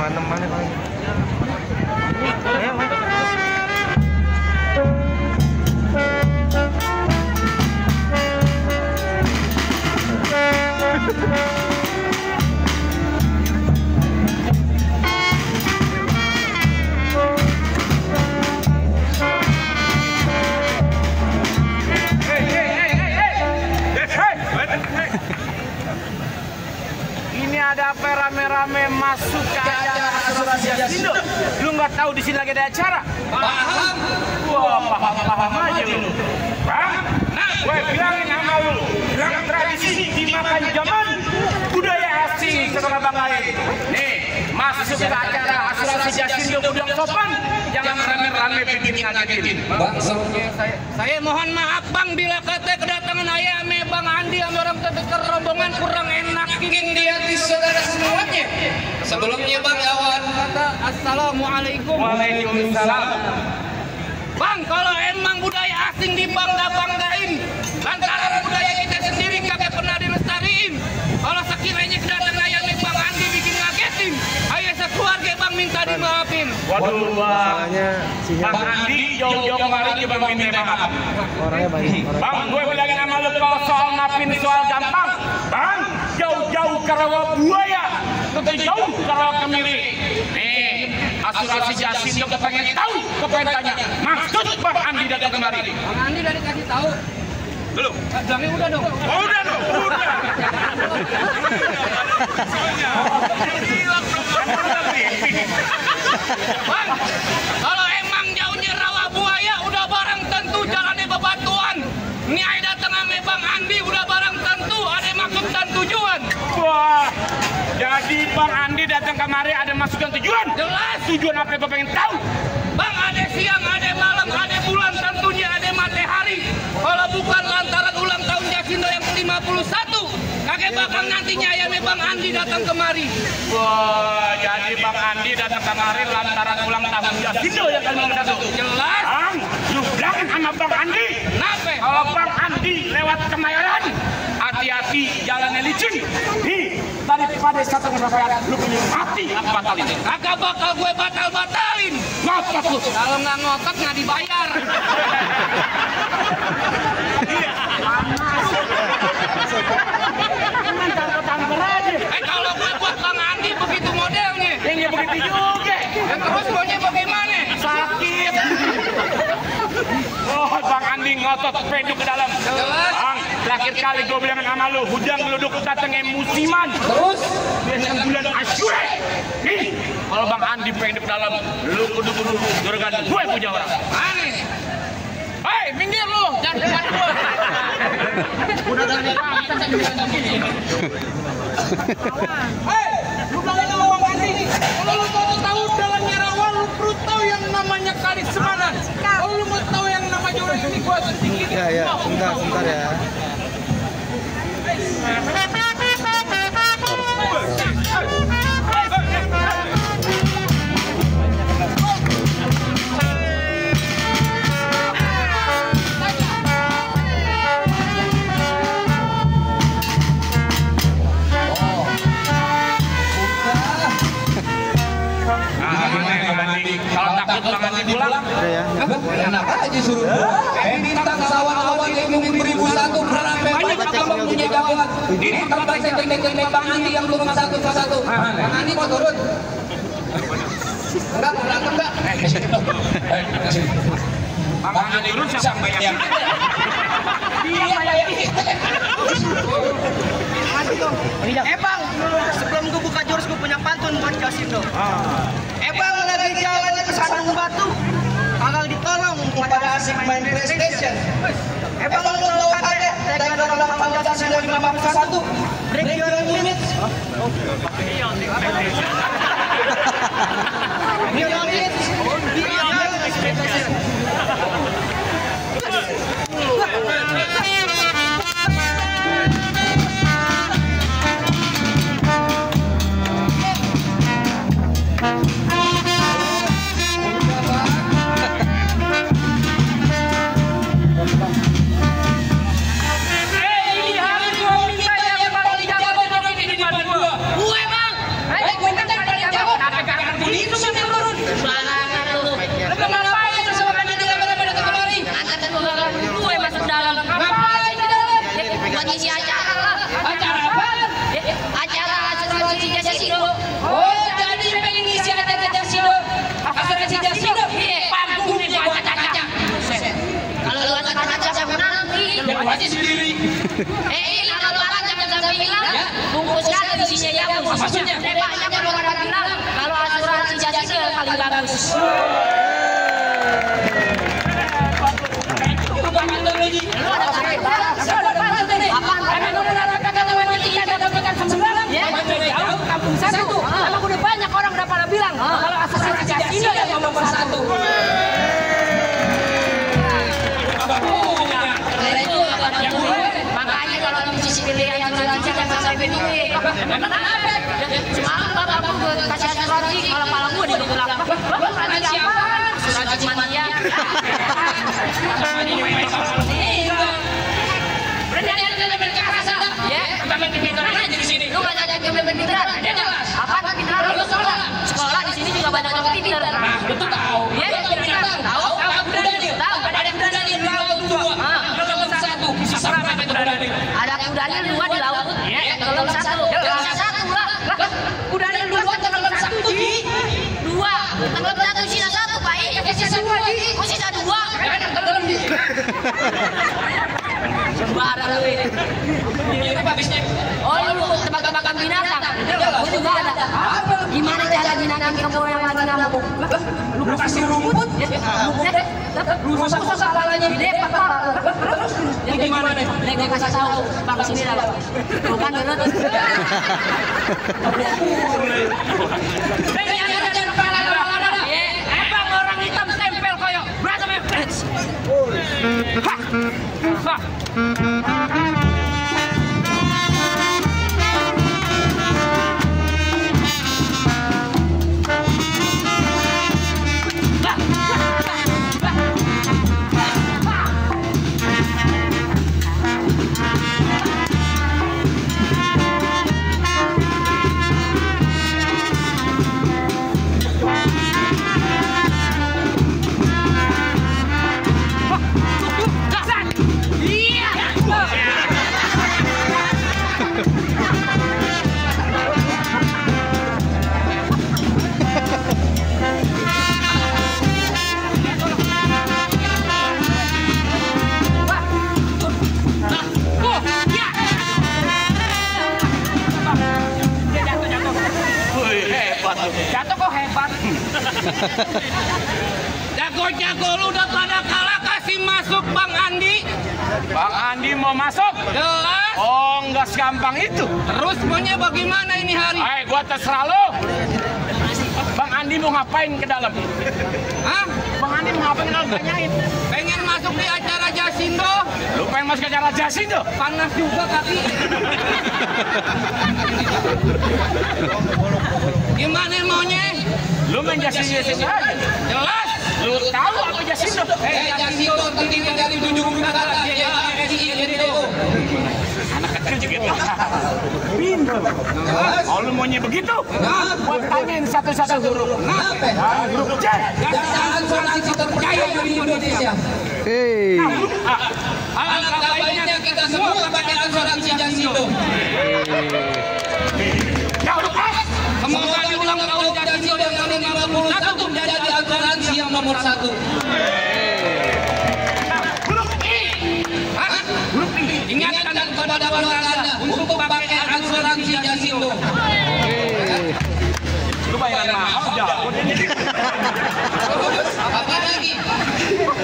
teman-teman paling. Ini ada apa rame-rame masuk ke acara asuransi Jasindo? Lu nggak tahu di sini lagi ada acara? Paham? Wah, paham aja lu. Bang, gue bilangin sama lu, yang tradisi dimakan zaman, budaya asing setelah banggain. Nih, masuk ke acara asuransi Jasindo udah sopan, jangan rame-rame bikin ngagetin. Bang, Saya mohon maaf bang bila kata kedatangan ayah ame bang Andi sama orang terdekat rombongan kurang enak ingin di hati saudara semuanya. Sebelumnya Bang Yawan, kata assalamualaikum. Waalaikumsalam. Bang, kalau emang budaya asing dibangga-banggain, lantaran budaya kita sendiri kagak pernah dilestariin. Kalau sekiranya kedatangan ayah ame bang Andi bikin ngagetin, ayah sekeluarga bang minta dimaafin. Waduh, Bang. Soalnya Bang Andi jauh-jauh kemarin ke Bang minta maaf. orangnya banyak. Bang, gue bilangin sama lu kalau soal maafin soal gampang. Bang, jauh-jauh ke rawa buaya, jauh ke rawa kemiri. Nih, asuransi Jasindo kepengen tahu, kepengen tanya. Maksud Bang Andi datang kemari. Bang Andi dari kasih tahu. Belum? Bilangnya udah dong. Oh, udah dong, udah. Bang, kalau emang jauhnya rawa buaya udah barang tentu jalannya bebatuan. Ini ay datang sama Bang Andi udah barang tentu ada maksud dan tujuan. Wah, jadi Bang Andi datang kemari ada maksud dan tujuan? Jelas. Tujuan apa yang pengen tahu? Bang, ada siang, ada malam, ada bulan, tentunya ada matahari. Kalau bukan lantaran ulang tahun Jasindo yang ke-51, kakek bakal nantinya ayamnya Bang Andi datang kemari. Wah, jadi Bang Andi datang kemari lantaran ulang tahun Jasindo yang ke-51. Jelas. Bang, lu bilangin sama Bang Andi. Kenapa? Kalau Bang Andi lewat Kemayoran, hati-hati jalannya licin. Nih, daripada satu kesabaran, lu punya mati apa batalin? Kagak bakal gue batal-batalin. Ngotot lu. Kalau nggak ngotot nggak dibayar. Kalau gue buat Bang Andi begitu modelnya. Yang begitu juga. Ya terus maunya bagaimana? Sakit. Oh, Bang Andi ngotot peduk ke dalam. Jelas. Bang, terakhir kali gue bilang sama lu, hujan geluduk datangnya musiman. terus Biasanya bulan Asyure. Nih, kalau Bang Andi peduk ke dalam, lu kudu-kudu juragan gue punya orang. Aneh. Hei, minggir lu, jangan depan gue. Udah dari kita saya bisa begini. Hei, lu bilangin sama Bang Andi. Kalau lu tahu dalamnya rawa, lu perlu tahu yang namanya Kali Semanan. Kalau lu mau tahu yang namanya orang ini, gua sedikit. Ya, sebentar ya. Kalau takut Bang Andi pulang, Udah ya. enak aja suruh. Bintang sawan-awan yang mungkin beribu satu beramai banyak abang punya jagoan. Ini tempat saya cek Bang Andi yang turun satu persatu. Bang Andi mau turun? Enggak, berantem enggak? Bang Andi turun siapa yang Bang, sebelum gue buka jurus gue punya pantun buat Jasindo. Bang, lagi jalan ke Sandung Batu, kagak ditolong pada asik main PlayStation. Bang, lu tahu kagak? Dari dalam Jasindo 51, break your limits. Your limits. Ini hari gua minta yang paling jago di depan gua. Gue bang. Ayo gue kan dari bagus. Kampung satu, emang udah banyak orang udah pada bilang kalau asosiasi Jasindo yang nomor satu. Makanya kalau musisi pilihan asuransi jangan sampai duit. Semalam bapak gue kasih asuransi, kalau kepala gue digerak. Asuransi apa? Asuransi mania. Lu gak nyajak kebebasan pintar, apa pintar? Lu sekolah di sini juga banyak orang pintar. Betul tahu. Ya, tahu. Tahu. Ada kuda Daniel ada kuda Daniel 2 di laut. Tenggelam 1. Tenggelam 1 lah. Kuda Daniel 2 tenggelam 1 di 2. Tenggelam 1 sisa 1 Pak. Sisa 2. Oh sisa 2. Tenggelam di. Sembarang lu ini. Ini habisnya. Oh lu tebak-tebakan binatang. Gue juga ada. Gimana cara binatang kebo yang lagi ngamuk? Lu kasih rumput. Rusak kepalanya gede apa? Terus gimana deh? Gue kasih tahu Bang sini lah. Bukan gerut. Emang orang hitam tempel koyo berantem ya. Jatuh kok hebat. Jago-jago lu udah pada kalah, kasih masuk Bang Andi. Bang Andi mau masuk? Jelas. Oh, nggak segampang itu. Terus maunya bagaimana ini hari? Gua terserah lo. Bang Andi mau ngapain ke dalam? Hah? Bang Andi mau ngapain ke dalam? Tanyain. Pengen masuk di acara Jasindo. Lu pengen masuk ke acara Jasindo? Panas juga kaki. Gimana maunya? Lu main Jasindo aja. Jelas. Lu tahu apa Jasindo? Jasindo terdiri dari 7 kata. Anak kecil juga pintar. Oh, lu maunya begitu? Buat tanyain satu-satu huruf. Huruf C. Asuransi terpercaya di Indonesia. Alangkah baiknya kita semua pakai asuransi Jasindo. Huruf S. Semoga di ulang tahun Jasindo yang ke-51 menjadi asuransi yang nomor 1. Huruf I. Huruf I. Ingatkan kepada warga untuk pakai asuransi Jasindo. Lu bayaran mahal jauh. Apa lagi?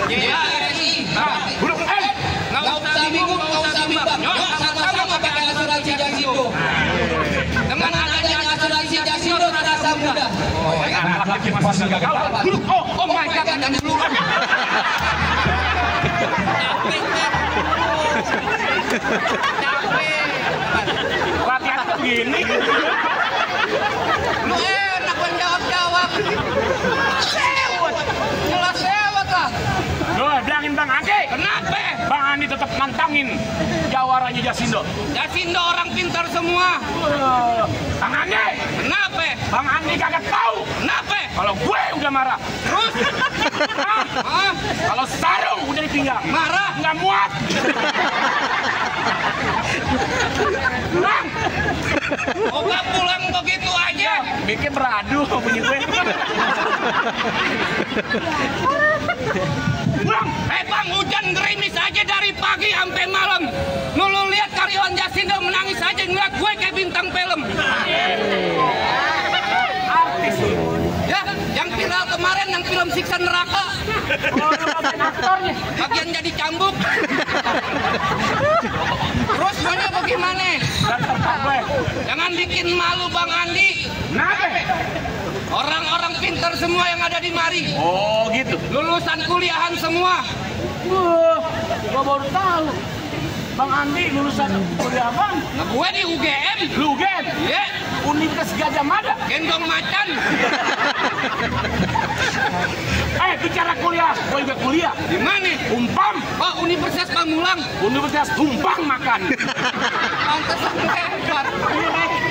JRSI. Huruf M. Nggak usah bingung, nggak usah bimbang. Yuk sama-sama pakai asuransi Jasindo. Dengan adanya asuransi Jasindo terasa mudah. Laki-laki masih nggak gagal. Huruf O. Oh my God, ada dulu. Latihan begini. Lu enak menjawab-jawab. Sewot. Jelas sewot lah. Loh, bilangin Bang Andi. Kenapa? Bang Andi tetap nantangin jawaranya Jasindo. Jasindo orang pintar semua. Bang Andi. Kenapa? Bang Andi kagak tahu. Kenapa? Kalau gue udah marah. Terus? Hah? Kalau sarung udah dipinggang. Marah? Nggak muat. Pulang. Oh, nggak pulang begitu aja. Bikin beradu bunyi gue. Pulang. Bang, hujan gerimis aja dari pagi sampai malam. Lu lihat karyawan Jasindo menangis aja ngeliat gue kayak bintang film. Artis. Ya, yang viral kemarin yang film Siksa Neraka. Bagian jadi cambuk. Terus maunya bagaimana? Jangan bikin malu Bang Andi. Kenapa? Orang-orang pintar semua yang ada di mari. Oh gitu. Lulusan kuliahan semua. Gua baru tahu. Bang Andi lulusan kuliah Bang. Nah, gue di UGM. Lu UGM? Iya. Universitas Gajah Mada. Gendong macan. Bicara kuliah, gue juga kuliah. Di mana? Umpam. Oh, Universitas Pamulang. Universitas Tumpang makan. Pantesan hebat.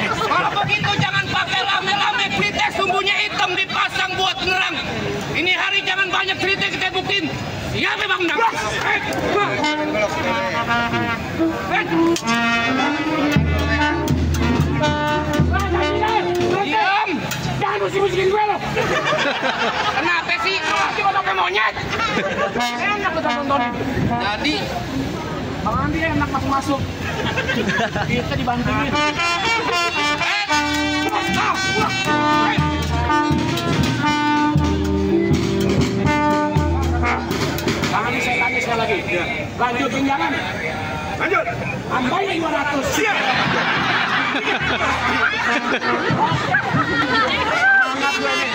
Kalau begitu jangan pakai lame-lame, kritik sumbunya hitam dipasang buat nerang. Ini hari jangan banyak kritik kita buktiin. Iya memang Nang. Diam. Jangan musik-musikin gue lo. Kenapa sih? Cuma pakai monyet. Enak kita nontonin. Jadi Bang Andi enak masuk-masuk. Kita dibantuin. Jangan saya tanya sekali lagi. Lanjutin jangan. Lanjut. Tambahin 200. Siap. Semangat gue nih.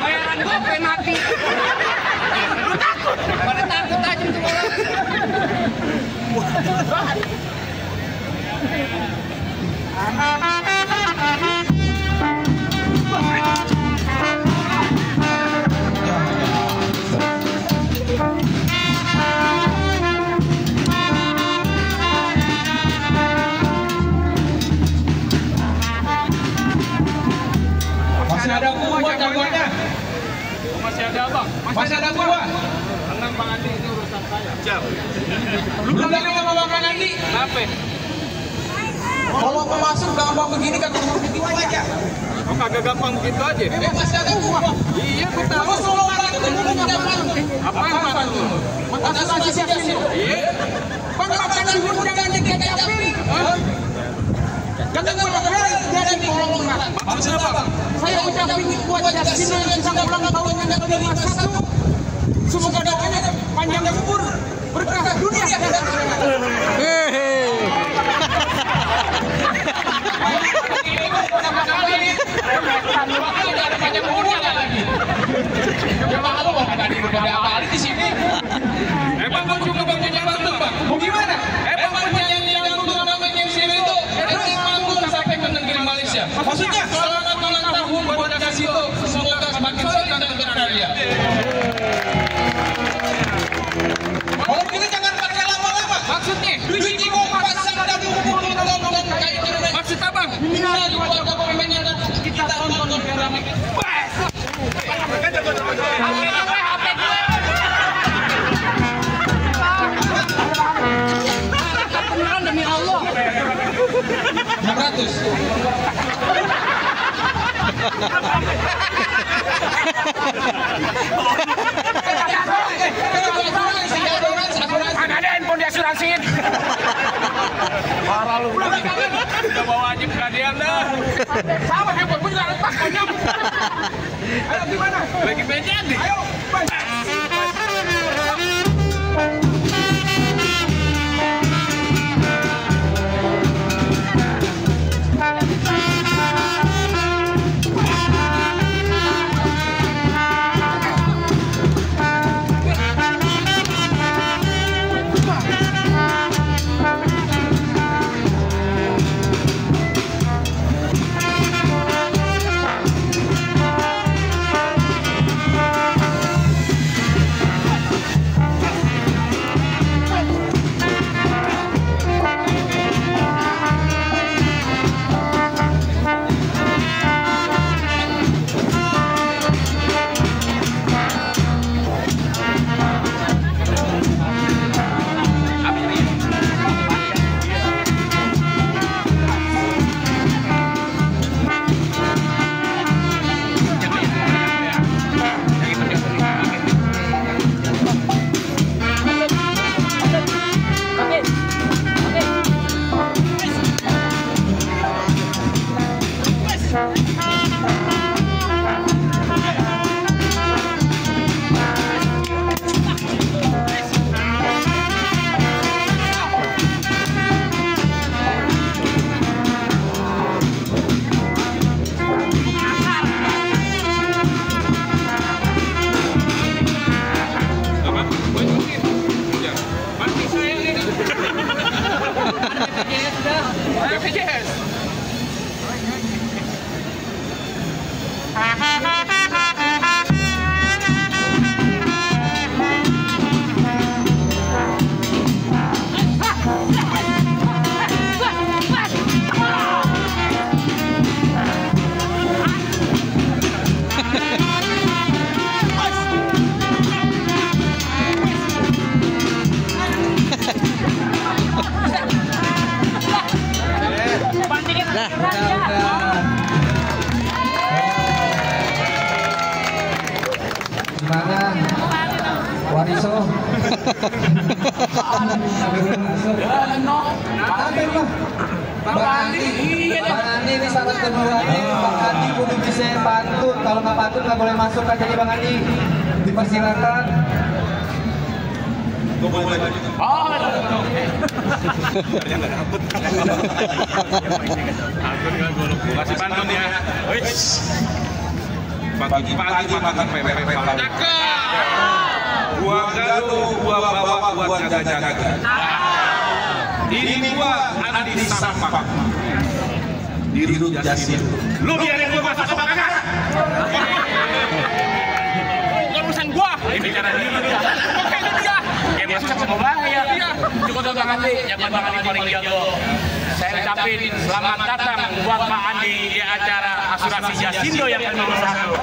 bayaran gue sampai mati. Lu takut? Pada takut aja tuh orang. Masih ada buah jagoannya. Masih ada Bang. Masih ada buah. Tenang Bang Andi, itu urusan saya. Siap. Lu bilang sama Bang Andi. Kenapa? Kalau mau masuk gampang begini kan begitu aja. Oh, kagak gampang begitu aja. Masih ada buah. Iya, gue tahu. Terus kalau orang itu punya malu. Apa itu? Makasih siap sini. Iya. Bang makan sihun jangan dikecapin. Jangan berapa jadi tolong Mas. Maksudnya apa? Saya ucapin buat Jasin yang bisa ulang tahun yang ke-51. Semoga doanya panjang umur, berkah dunia. Emang mau juga bagian bantu Bang? Gimana? Emang penyanyi yang untuk namanya sini itu manggung sampai ke negeri Malaysia. Maksudnya? Selamat ulang tahun buat Jasito. Semoga semakin senang dan berkarya. Kalau kita jangan pakai lama-lama. Maksudnya? Duit mau pasang dan umur kayak gini. Maksud apa? Ini buat pemainnya kita tonton biar ramai. Beneran demi Allah. 600. Ada handphone diasuransiin. Parah lu. Udah bawa aja kehadian dah. Sama handphone gue juga retak konyol. Ayo gimana? Lagi bejan nih. Ayo. Dah. Gimana? Wariso. Bang Andi ini syarat keduanya. Bang Andi kudu bisa pantun. Kalau nggak pantun nggak boleh masuk kan jadi Bang Andi. Dipersilakan. Kasih pantun ya. Pagi-pagi makan pepek malam. Gua gaduh, gua bawa buat jaga-jaga. Ini gua Andi Sampah. Dirut Jasin. Lu biarin gua masuk apa kagak? Urusan gua. Ini cara dia. Ya masuk sama bahaya. Cukup Bang Andi, jangan Bang Andi paling jago. Saya ucapin selamat datang buat Pak Andi di acara asuransi Jasindo yang ke-1.